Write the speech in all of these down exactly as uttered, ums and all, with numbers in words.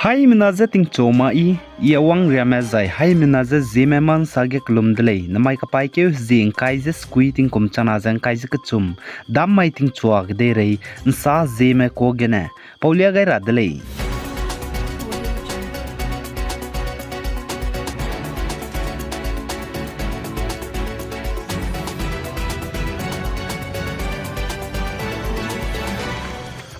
Haimena je tingchu ma i, i awang riame zai haimena je Zeme ma nsa ge kelum de lei. Namai kapaîkeu hezie ngkai ze sekui tingkum changna ze ngkai ze kechum, dam mai tingchua kedeirei nsa Zeme ka gene paulia gai ra de lei.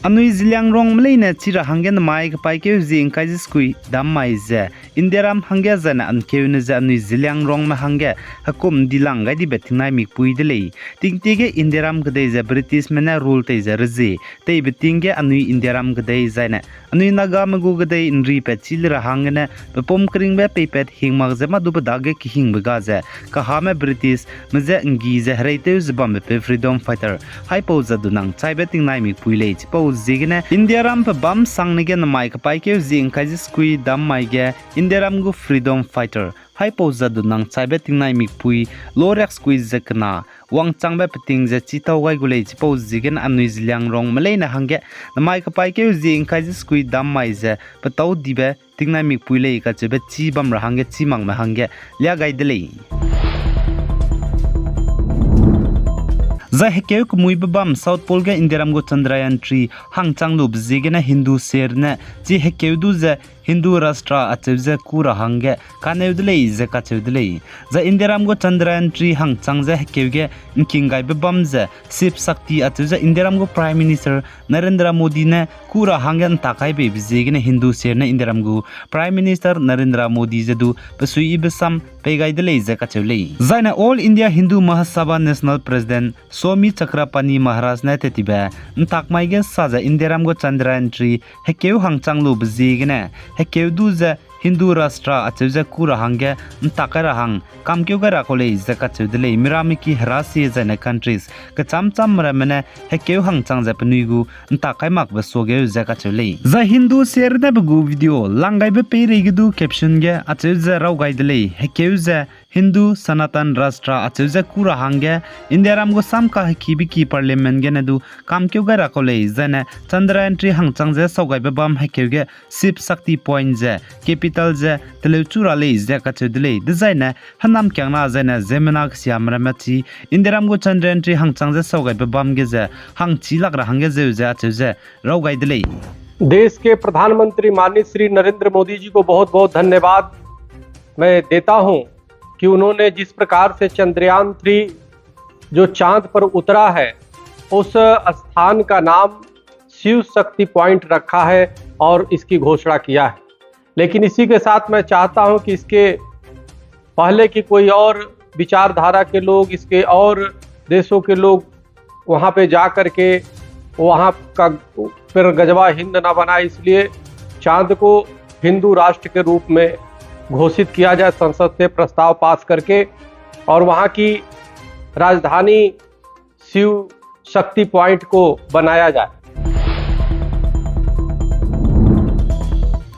Anui Zeliangrongme leine chi ra hangge namai kapaîkeu hezie ngkai ze sekui dam mai ze Indiaram hangge zaine ankeune ze anui Zeliangrongme hangge hekum dilang gai dibe tingnai mikpui de lei. Tingtie ge Indiaram kedei ze Britishme ne rule tei ze rezie teibe ting ge anui Indiaram kedei zaine anui Nagame gu kedei nripat chi le ra hanggene pepum keringbe peipat hing mak ze mâ dube dage kehingbe ga ze kahame Britishme je nggi ze hereitew ze bambe pe freedom fighter haipau Jadonang chaibe tingnai mikpui lei. Chipau ziegene Indiaram pe bam sangne ge namai kapaîkeu hezie ngkai ze sekui dam mai ge Indiaram gu freedom fighter haipau Jadonang chaibe tingnai mikpui loriak sekui ze kena wangchangbe peting ze chitau gai gu lei. Chipau ziegene anui Zeliangrongme leine hangge namai kapaîkeu hezie ngkai ze sekui dam mai ze petâu dibe tingnai mikpui lei kacheube chî bam ra hangge chî makme hangge lia gai de lei. Zai hekeu kemuibe bam South Pole ge Indiaram gu Chandrayaan three hangchang lube ziegene Hindu sere ne chi hekeu du ze Hindu Rashtra acheu ze kû ra hangge kaneu de lei ze kacheu de lei. Zai Indiaram gu Chandrayaan three hangchang ze hekeu ge ngking gaibe bam ze Shiv Shakti acheu ze Indiaram gu Prime Minister Narendra Modi ne kû ra hangge ntak kai beibe ziegene Hindu sere ne Indiaram gu Prime Minister Narendra Modi ze du besuiyibe sam pei gai de lei ze kacheu lei. Zaine All India Hindu Mahasabha National President Swami Chakrapani Maharaj ne tettibe ntak mai ge sa ze Indiaram gu Chandrayaan three hekeu hangchang lube ziegene hekeu du ze Hindu Rashtra acheu ze kû ra hangge ntak kai ra hang kamkeu gai ra kau lei ze kacheu de lei. Miramiki herasie zaine countries kecham cham ramme ne hekeu hangchang ze penui gu ntak kai makbe suageu ze kacheu lei. Zai Hindu sere ne pe gu video lang gaibe peireige du caption ge acheu ze raw gai de lei. Hekeu ze Hindu Sanatan Rashtra acheu ze kû ra hangge Indiaram gu sam kahekibe ki parliament gene du kamkeu gai ra kau lei. Zaine Chandrayaan three hangchang ze sau gaibe bam hekeu ge Shiv Shakti Point ze capital ze teleu chu ra lei ze kacheu de lei. Dezaine hênam kiangna zaine ziemmena kesiame ramme chi Indiaram gu Chandrayaan three hangchang ze sau gaibe bam ge ze hangchilak ra hangge zeu ze acheu ze raw gai de lei. देश के प्रधानमंत्री माननीय श्री नरेंद्र मोदी जी को बहुत बहुत धन्यवाद मैं देता हूं कि उन्होंने जिस प्रकार से चंद्रयान थ्री जो चांद पर उतरा है, उस स्थान का नाम शिव शक्ति पॉइंट रखा है और इसकी घोषणा किया है। लेकिन इसी के साथ मैं चाहता हूं कि इसके पहले की कोई और विचारधारा के लोग, इसके और देशों के लोग वहां पे जा करके वहां का फिर गजवा हिंद ना बनाए, इसलिए चांद को हिंदू राष्ट्र के रूप में घोषित किया जाए, संसद से प्रस्ताव पास करके, और वहां की राजधानी शिव शक्ति पॉइंट को बनाया जाए।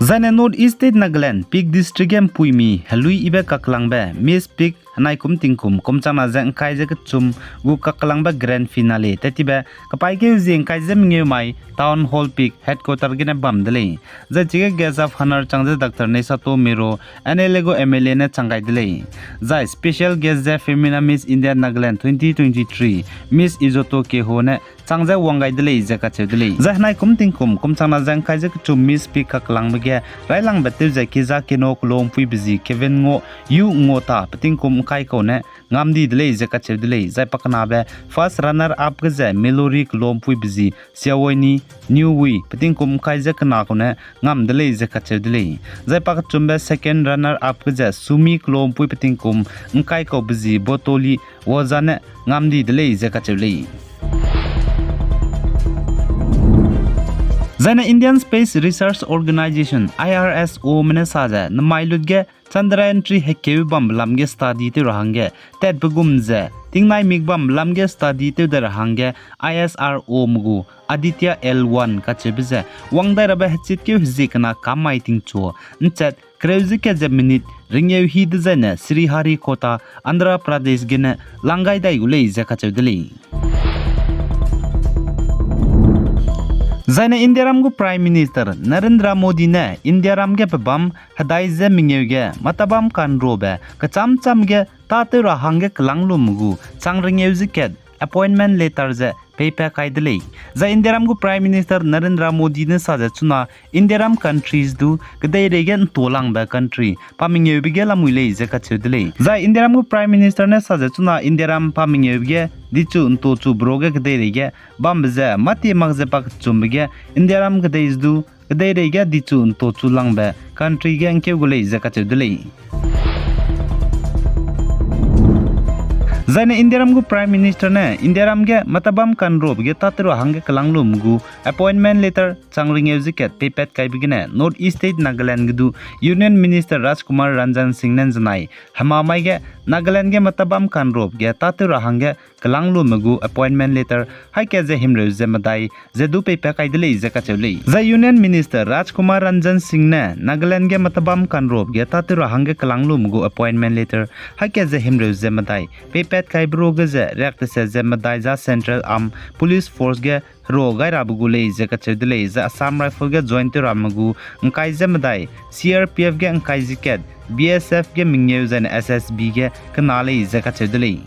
Zaine North East State Nagaland Phek District ge mpuimi helui ibe kaklangbe Miss Phek henai kum tingkum kum changna ze ngkai ze kechum gu kaklangbe grand finale tettibe kapaîkeu hezie ngkai ze mengeu mai Town Hall Phek headquarter gene bam de lei. Zai chige guest of honour chang ze Doctor Neisato Miro, N L A gu M L A ne chang gai de lei. Zai special guest ze Femina Miss India Nagaland twenty twenty-three, Miss Izoto Keho ne chang ze wang gai de lei ze kacheu de lei. Zai henai kum tingkum kum changna ze ngkai ze kechum Miss Phek kaklangbe ge railangbe tew ze Keza Keno kelompuibe zi Kevin Ngo, Yu Ngo ta pe tingkum ngkai kau ne ngam di de lei ze kacheu de lei. Zai pakenabe first runner up ge ze Melori kelompuibe zi Siawoini Niuwui pe tingkum ngkai ze kena kau ne ngam de lei ze kacheu de lei. Zai pakechumbe second runner up ge ze Sumi kelompuibe tingkum ngkai kaube zi Botoli Woza ne ngam di de lei ze kacheu lei. Zaine Indian Space Research Organization, I R S O me ne sa ze namai lut ge Chandrayaan three hekeu bambe lam ge study tew ra hangge tatbe gum ze tingnai mik bambe lam ge study tew de ra hangge I S R O me gu Aditya L one kacheube ze wang dai rabe hechitkeu hezie kena kam mai tingchu nchat kereu ze kat ze minute ringeu hi dezaine Sriharikota, Andhra Pradesh gene lang gai dai gu lei ze kacheu de lei. Zaine Indiaram gu Prime Minister Narendra Modi ne Indiaram ge pebâm hedai ze mengeu ge matabam kanrobe kechâm châm ge tâtew ra hangge kelâng lume gu chang rengeu ze kat appointment letter ze peipat kai de lei. Zai Indiaram gu Prime Minister Narendra Modi ne sa ze chuna Indiaram countries du kedeirei ge ’ntolangbe country pa mengeube ge lamui lei ze kacheu de lei. Zai Indiaram gu Prime Minister ne sa ze chuna Indiaram pa mengeube ge dichu ’ntochu bro ge kedeirei ge bambe ze mâtie mak ze pakechumbe ge Indiaram kedei du kedeirei ge dichu ’ntochu langbe country ge ’ngkeu gu lei ze kacheu de lei. Zaine Indiaram gu Prime Minister ne Indiaram ge matabam kanrobe ge tâtew ra hangge kelâng lume gu appointment letter chang rengeu ze kat peipat kaibe gene North East State Nagaland ge du Union Minister Rajkumar Ranjan Singh ne ’nzenai hemamai ge Nagaland ge matabam kanrobe ge tâtew ra hangge kelâng lume gu appointment letter haî kat ze himreu ze medai ze du peipat kai de lei ze kacheu lei. Zai Union Minister Rajkumar Ranjan Singh ne Nagaland ge matabam kanrobe ge tâtew ra hangge kelâng lume gu appointment letter haî kat ze himreu ze medai peipat kaibe ruage ze riak teset ze medai za Central Armed Police Force ge hero gai rabe gu lei ze kacheu de lei. Zai Assam Rifle ge join tew ramme gu ’ngkai ze medai, C R P F ge ’ngkai ze kat, B S F ge mengeu zaine S S B ge kena lei ze kacheu de lei.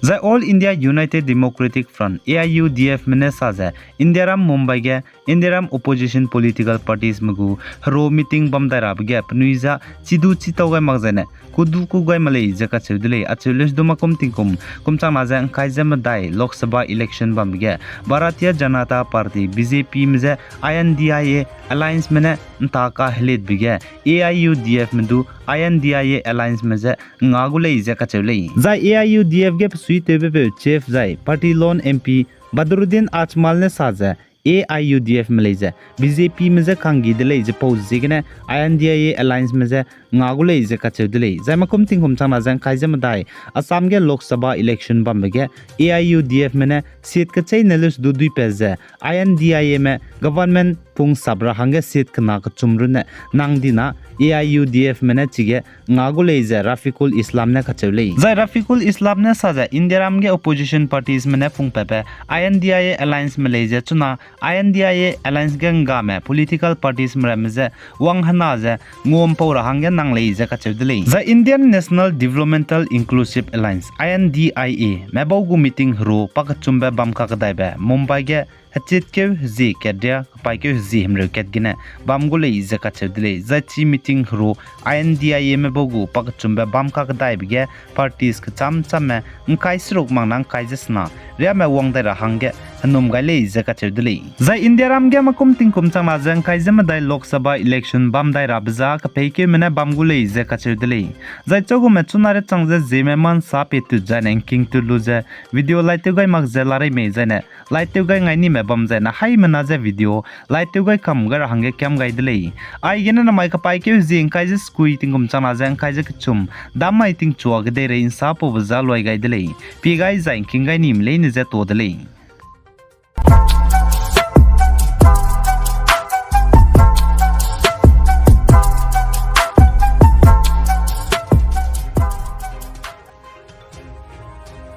Zai All India United Democratic Front, A I U D F me ne sa ze Indiaram Mumbai ge Indiaram opposition political partiesme gu hero meeting bam dai rabe ge penui za chidu chitau gai mak zaine kudu ku gai mak lei ze kacheu de lei. Acheu leuse du makum tingkum kum changna ze ’ngkai ze medai Lok Sabha election bambe ge Bharatiya Janata Party, B J Pme je I N D I A allianceme ne ’nta kahelitbe ge A I U D F me du I N D I A allianceme je nga gu lei ze kacheu lei. Zai A I U D F ge besuitewbepeu chief zai party lone M P Badruddin Ajmal ne sa ze A I U D Fme lei ze B J Pme je kanggi de lei ze pau ziegene I N D I A allianceme je nga gu lei ze kacheu de lei. Zai makum tingkum changna ze ’ngkai ze medai Assam ge Lok Sabha election bambe ge A I U D Fme ne seat kecheîne leuse du duipat ze I N D I Ame government pung sap ra hangge seat kena kechum runne nang dina A I U D Fme ne chige nga gu lei ze Rafiqul Islam ne kacheu lei. Zai Rafiqul Islam ne sa ze Indiaram ge opposition partiesme ne pungpatbe I N D I A allianceme lei ze chuna I N D I A alliance ge ’nggame political partiesme ramme je wang hena ze nguampau ra hangge nang lei ze kacheu de lei. Zai Indian National Developmental Inclusive Alliance, I N D I A me bau gu meeting hero pakechumbe bam kakedaibe Mumbai ge hechitkeu hezie kat ria kapaîkeu hezie himreu kat gene bam gu lei ze kacheu de lei. Zai chi meeting hero I N D I Ame bau gu pakechumbe bam kakedaibe ge parties kechâm châmme ’ngkai seruk makna ’ngkai ze sena riame wang dai ra hangge henum gai lei ze kacheu de lei. Zai Indiaram ge makum tingkum changna ze ’ngkai ze medai Lok Sabha election bam dai rabe za kepeikeume ne bam gu lei ze kacheu de lei. Zai chagume chuna rechang ze Zeme ma ’nsa pie tut zaine ’ngking tut lu ze video like tew gai mak ze larei mei zaine like tew gai ngai nime bam zaine haimena ze video like tew gai kam gai ra hangge kiam gai de lei. Aigene namai kapaîkeu hezie ’ngkai ze sekui tingkum changna ze ’ngkai ze kechum dam mai tingchua kedeirei ’nsa paube za luai gai de lei. Pie gai zai ’ngking gai nime leine ze ta de lei.